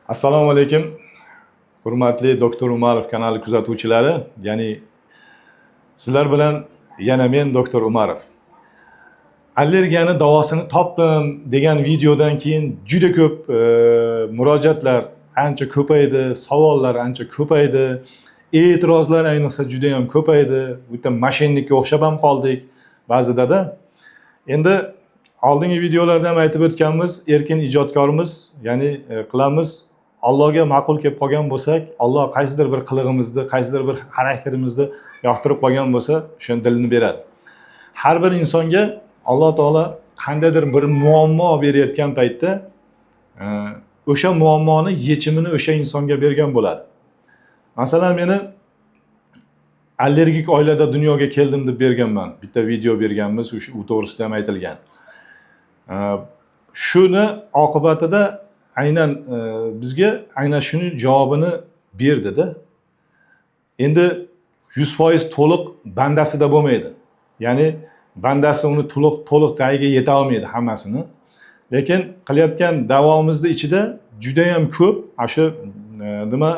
Assalomu alaykum, hurmatli Doktor Umarov kanali kuzatuvchilari. Ya'ni sizlar bilan yana men, doktor Umarov. Allergiyani davosini topdim degan videodan keyin juda ko'p murojaatlar ancha ko'paydi, savollar ancha ko'paydi, e'tirozlar ayniqsa juda ham ko'paydi. Bitta мошенник ka o'xshab ham qoldik ba'zidada. Endi oldingi videolarda ham aytib o'tganmiz, erkin ijodkormiz, ya'ni qilamiz. Allohga ma'qul kelib qolgan bo'lsak, Alloh qaysidir bir qilig'imizni, qaysidir bir xarakterimizni yoqtirib qolgan bo'lsa, o'shani dilini beradi. Har bir insonga Alloh taolo qandaydir bir muammo berayotgan paytda o'sha muammoni yechimini o'sha insonga bergan bo'ladi. Masalan, meni allergik oilada dunyoga keldim deb berganman. Bitta video berganmiz, o'sha u to'g'risida ham aytilgan. Shuni oqibatida aynan bizga aynan shuni javobini berdida. Endi 100% to'liq bandasida bo'lmaydi. Ya'ni bandasi uni to'liq to'liq tagiga yeta olmaydi hammasini. Lekin qilayotgan davomizni ichida judayam ko'p ana shu nima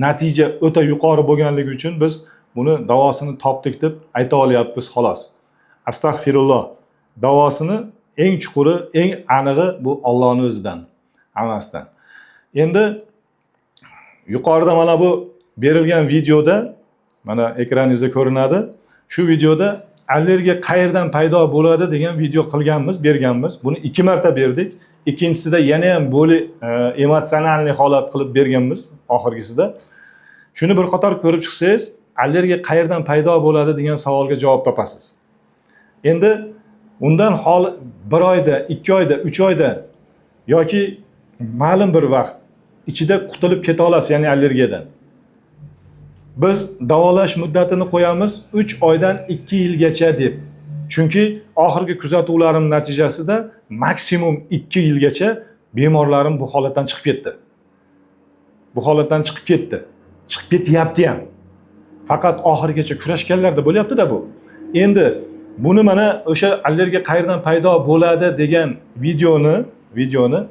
natija o'ta yuqori bo'lganligi uchun biz buni davosini topdik deb ayta olyapmiz, xolos. Astag'firulloh. Davosini eng chuquri, eng anig'i bu Ollohni o'zidan, hammasidan. Endi yuqorida mana bu berilgan videoda, mana ekraningizda ko'rinadi. Shu videoda allergiya qayerdan paydo bo'ladi degan video qilganmiz, berganmiz. Buni ikki marta berdik. Ikkinchisida yana ham более эмоциональный holat qilib berganmiz oxirgisida. Shuni bir qator ko'rib chiqsangiz, allergiya qayerdan paydo bo'ladi degan savolga javob topasiz. Endi undan hol bir oyda, 2 oyda, 3 oyda yoki ma'lum bir vaqt ichida qutulib keta olasiz, ya'ni allergiyadan. Biz davolash muddatini qo'yamiz 3 oydan 2 yilgacha deb. Chunki oxirgi kuzatuvlarim natijasida maksimum 2 yilgacha bemorlarim bu holatdan chiqib ketdi. Bu holatdan chiqib ketdi. Chiqib ketyapti ham. Faqat oxirigacha kurashganlarda bo'lyapti-da bu. Endi buni mana o'sha allergiya qayerdan paydo bo'ladi degan videoni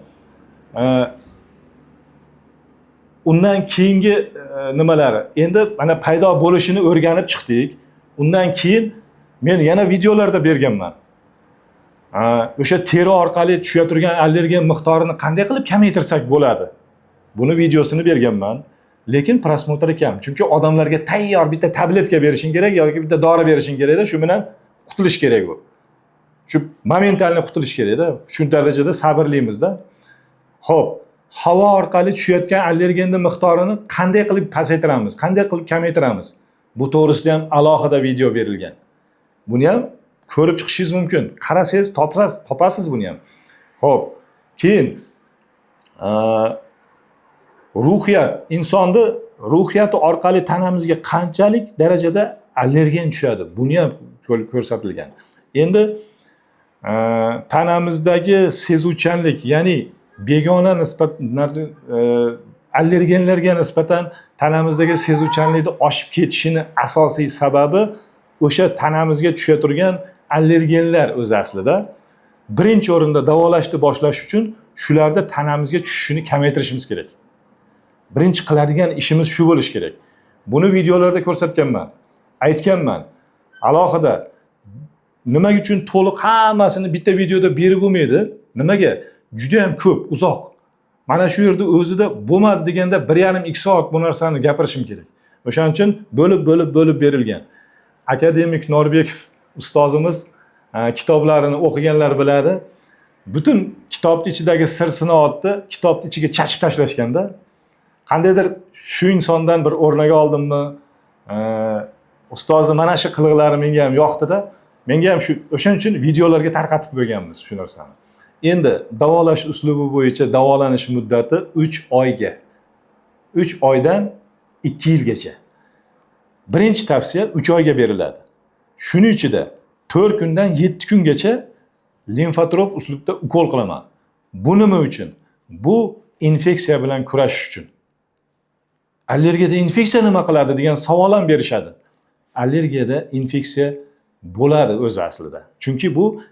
undan keyingi nimalari, endi mana paydo bo'lishini o'rganib chiqdik. Undan keyin men yana videolarda berganman. O'sha teri orqali tusha turgan allergen miqdorini qanday qilib kamaytirsak bo'ladi, buni videosini berganman. Lekin просмотр i kam, chunki odamlarga tayyor bitta tabletka berishing kerak yoki bitta dori berishing kerakda, shu bilan qutulish kerak u. Shu моментально qutulish kerakda, shu darajada sabrlimizda. Ho'p, havo orqali tushayotgan allergenni miqdorini qanday qilib pasaytiramiz, qanday qilib kamaytiramiz, bu to'g'risida ham alohida video berilgan. Buni ham ko'rib chiqishingiz mumkin, qarasangiz topasiz buni ham. Ho'p, keyin ruhiyat, insonni ruhiyati orqali tanamizga qanchalik darajada allergen tushadi, buni ham ko'rsatilgan. Endi tanamizdagi sezuvchanlik, ya'ni begona nisbat allergenlarga nisbatan tanamizdagi sezuvchanlikni oshib ketishini asosiy sababi o'sha tanamizga tusha turgan allergenlar o'zi aslida. Birinchi o'rinda davolashni boshlash uchun shularni tanamizga tushishini kamaytirishimiz kerak. Birinchi qiladigan ishimiz shu bo'lishi kerak. Buni videolarda ko'rsatganman, aytganman alohida. Nima uchun to'liq hammasini bitta videoda berib bo'lmaydi? Nimaga? Juda ham ko'p, uzoq. Mana shu yerda o'zida bo'lmadi deganda 1,5-2 soat bu narsani gapirishim kerak. O'shaning uchun bo'lib bo'lib bo'lib berilgan. Akademik Norbekov ustozimiz kitoblarini o'qiganlar biladi, butun kitobni ichidagi sir sinoatni kitobni ichiga chachib tashlashganda. Qandaydir shu insondan bir o'rnak oldimmi, ustozni mana shu qiliqlari menga ham yoqdida, menga ham shu, o'shaning uchun videolarga tarqatib qo'yganmiz shu narsani. Endi davolash uslubi bo'yicha davolanish muddati 3 oyga, 3 oydan 2 yilgacha. Birinchi tavsiya 3 oyga beriladi. Shuni ichida 4 kundan 7 kungacha limfotrop uslubda ukol qilaman. Bu nima uchun? Bu infeksiya bilan kurashish uchun. Allergiyada infeksiya nima qiladi degan savol ham berishadi. Allergiyada infeksiya bo'ladi o'zi aslida, chunki bu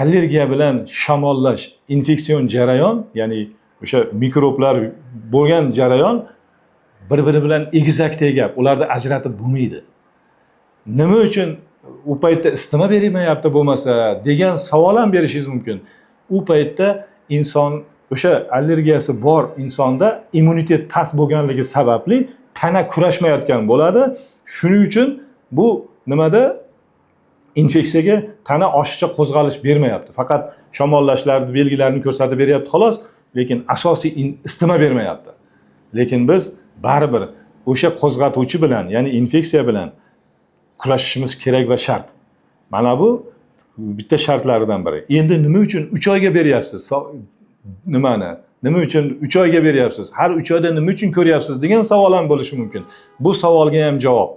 allergiya bilan shamollash infeksion jarayon, ya'ni O'sha mikroblar bo'lgan jarayon bir biri bilan egizakdek gap, ularni ajratib bo'lmaydi. Nima uchun u paytda isitma berilmayapti bo'lmasa, degan savol ham berishingiz mumkin. U paytda inson, o'sha allergiyasi bor insonda immunitet past bo'lganligi sababli tana kurashmayotgan bo'ladi. Shuning uchun bu nimada infeksiyaga tana oshiqcha qo'zg'alish bermayapti, faqat shamollashlarni belgilarini ko'rsatib beryapti, xolos, lekin asosiy isitma bermayapti. Lekin biz baribir o'sha qo'zg'atuvchi bilan, ya'ni infeksiya bilan kurashishimiz kerak va shart. Mana bu bitta shartlaridan biri. Endi nima uchun 3 oyga beryapsiz nimani, nima uchun 3 oyga beryapsiz, har 3 oyda nima uchun ko'ryapsiz, degan savol ham bo'lishi mumkin. Bu savolga ham javob: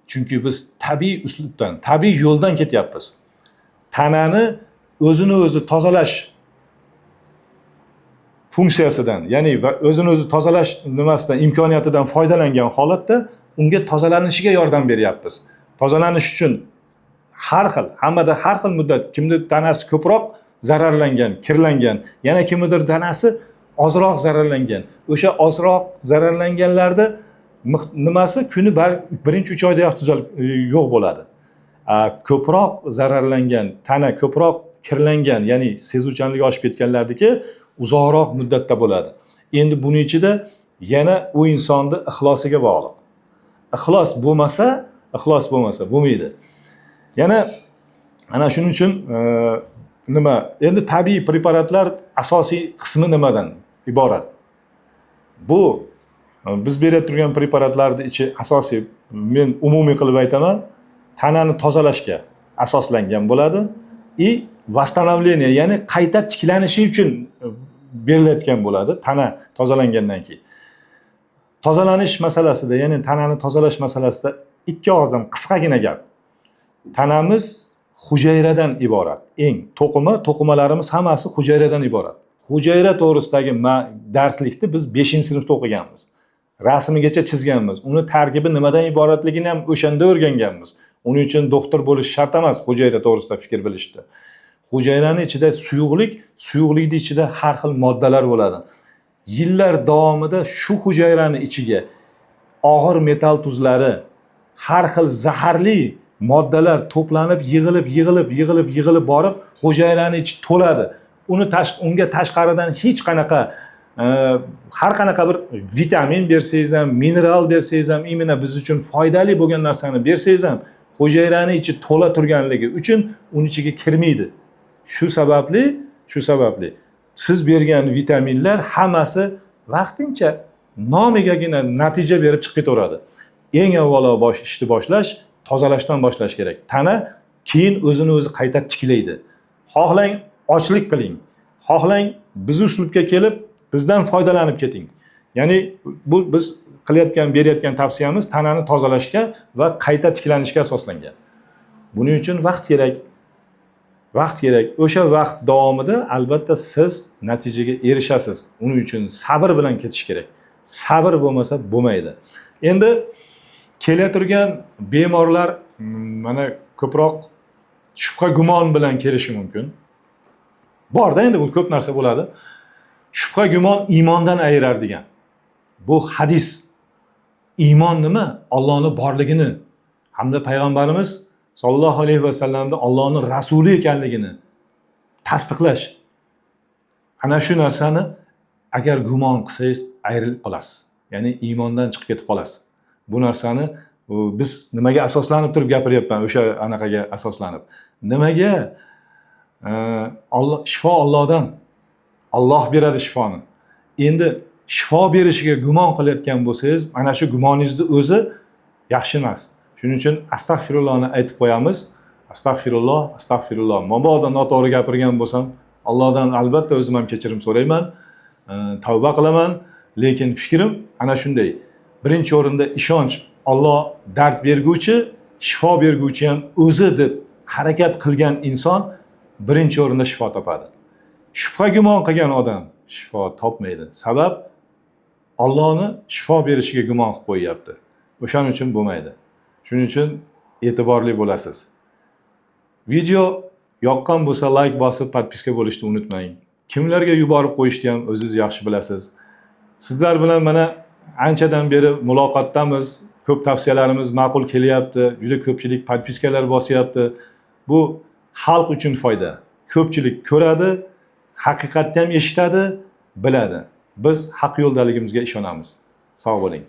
chunki biz tabiiy uslubdan, tabiiy yo'ldan ketyapmiz. Tanani o'zini o'zi tozalash funksiyasidan, ya'ni va o'zini o'zi tozalash nimasidan, imkoniyatidan foydalangan holatda unga tozalanishiga yordam beryapmiz. Tozalanish uchun har xil, hammada har xil muddat. Kimdir tanasi ko'proq zararlangan, kirlangan, yana kimnidir tanasi ozroq zararlangan. O'sha ozroq zararlanganlarda nimasi kuni birinchi 3 oydayoq tuzalib yo'q bo'ladi. Ko'proq zararlangan, tana ko'proq kirlangan, ya'ni sezuvchanligi oshib ketganlarniki uzoqroq muddatda bo'ladi. Endi buni ichida yana u insonni ixlosiga bog'liq. Ixlos bo'lmasa, ixlos bo'lmasa bo'lmaydi. Yana ana shuning uchun nima, endi tabiiy preparatlar asosiy qismi nimadan iborat? Bu biz berib turgan preparatlarni ichi asosiy, men umumiy qilib aytaman, tanani tozalashga asoslangan bo'ladi и восстановление, ya'ni qayta tiklanishi uchun berilayotgan bo'ladi. Tana tozalangandan keyin, tozalanish masalasida, ya'ni tanani tozalash masalasida ikki og'iz ham qisqagina gap: tanamiz hujayradan iborat, eng to'qima, to'qimalarimiz hammasi hujayradan iborat. Hujayra to'g'risidagi darslikni biz beshinchi sinfda o'qiganmiz, rasmigacha chizganmiz, uni tarkibi nimadan iboratligini ham o'shanda o'rganganmiz. Uning uchun doktor bo'lish shart emas hujayra to'g'risida fikr bilishda. Hujayrani ichida suyuqlik, suyuqlikni ichida har xil moddalar bo'ladi. Yillar davomida shu hujayrani ichiga og'ir metall tuzlari, har xil zaharli moddalar to'planib, yig'ilib, yig'ilib, yig'ilib, yig'ilib borib hujayrani ichi to'ladi. Uni unga tashqaridan hech qanaqa har qanaqa bir vitamin bersangiz ham, mineral bersangiz ham, именно biz uchun foydali bo'lgan narsani bersangiz ham, hujayrani ichi to'la turganligi uchun uni ichiga kirmaydi. Shu sababli siz bergan vitaminlar hammasi vaqtincha nomigagina natija berib chiqib ketaveradi. Eng avvalo bosh ishni boshlash, tozalashdan boshlash kerak. Tana keyin o'zini o'zi qayta tiklaydi. Xohlang ochlik qiling, xohlang biz uslubga kelib, bizdan foydalanib keting. Ya'ni bu biz qilayotgan, berayotgan tavsiyamiz tanani tozalashga va qayta tiklanishga asoslangan. Buning uchun vaqt kerak, vaqt kerak. O'sha vaqt davomida albatta siz natijaga erishasiz. Uning uchun sabr bilan ketish kerak, sabr bo'lmasa bo'lmaydi. Endi kelaturgan bemorlar mana ko'proq shubha gumon bilan kelishi mumkin borda. Endi bu ko'p narsa bo'ladi. Shubha gumon iymondan ayirar degan bu hadis. Iymon nima? Ollohni borligini hamda payg'ambarimiz sollallohu alayhi vasallamni Ollohni rasuli ekanligini tasdiqlash. Ana shu narsani agar gumon qilsangiz, ayrilib qolasiz, ya'ni iymondan chiqib ketib qolasiz. Bu narsani biz nimaga asoslanib turib gapiryapman? O'sha anaqaga asoslanib. Nimaga? Olloh, shifo Ollohdan, Olloh beradi shifoni. Endi shifo berishiga gumon qilayotgan bo'lsangiz, mana shu gumoningizni o'zi yaxshi emas. Shuning uchun astag'firullohni aytib qo'yamiz. Astag'firulloh, astag'firulloh. Mabodo noto'g'ri gapirgan bo'lsam, Allohdan albatta o'zim ham kechirim so'rayman, tavba qilaman. Lekin fikrim ana shunday: birinchi o'rinda ishonch, Olloh dard berguvchi, shifo berguvchi ham o'zi deb harakat qilgan inson birinchi o'rinda shifo topadi. Shubha gumon qilgan odam shifo topmaydi. Sabab, Ollohni shifo berishiga gumon qilib qo'yyapti. O'shaning uchun bo'lmaydi. Shuning uchun e'tiborli bo'lasiz. Video yoqqan bo'lsa, layk bosib, подписка bo'lishni unutmang. Kimlarga yuborib qo'yishni ham o'zingiz yaxshi bilasiz. Sizlar bilan mana anchadan beri muloqotdamiz. Ko'p tavsiyalarimiz ma'qul kelyapti, juda ko'pchilik подписка lar bosyapti. Bu xalq uchun foyda. Ko'pchilik ko'radi, haqiqatni ham eshitadi, biladi. Biz haq yo'ldaligimizga ishonamiz. Sog' bo'ling.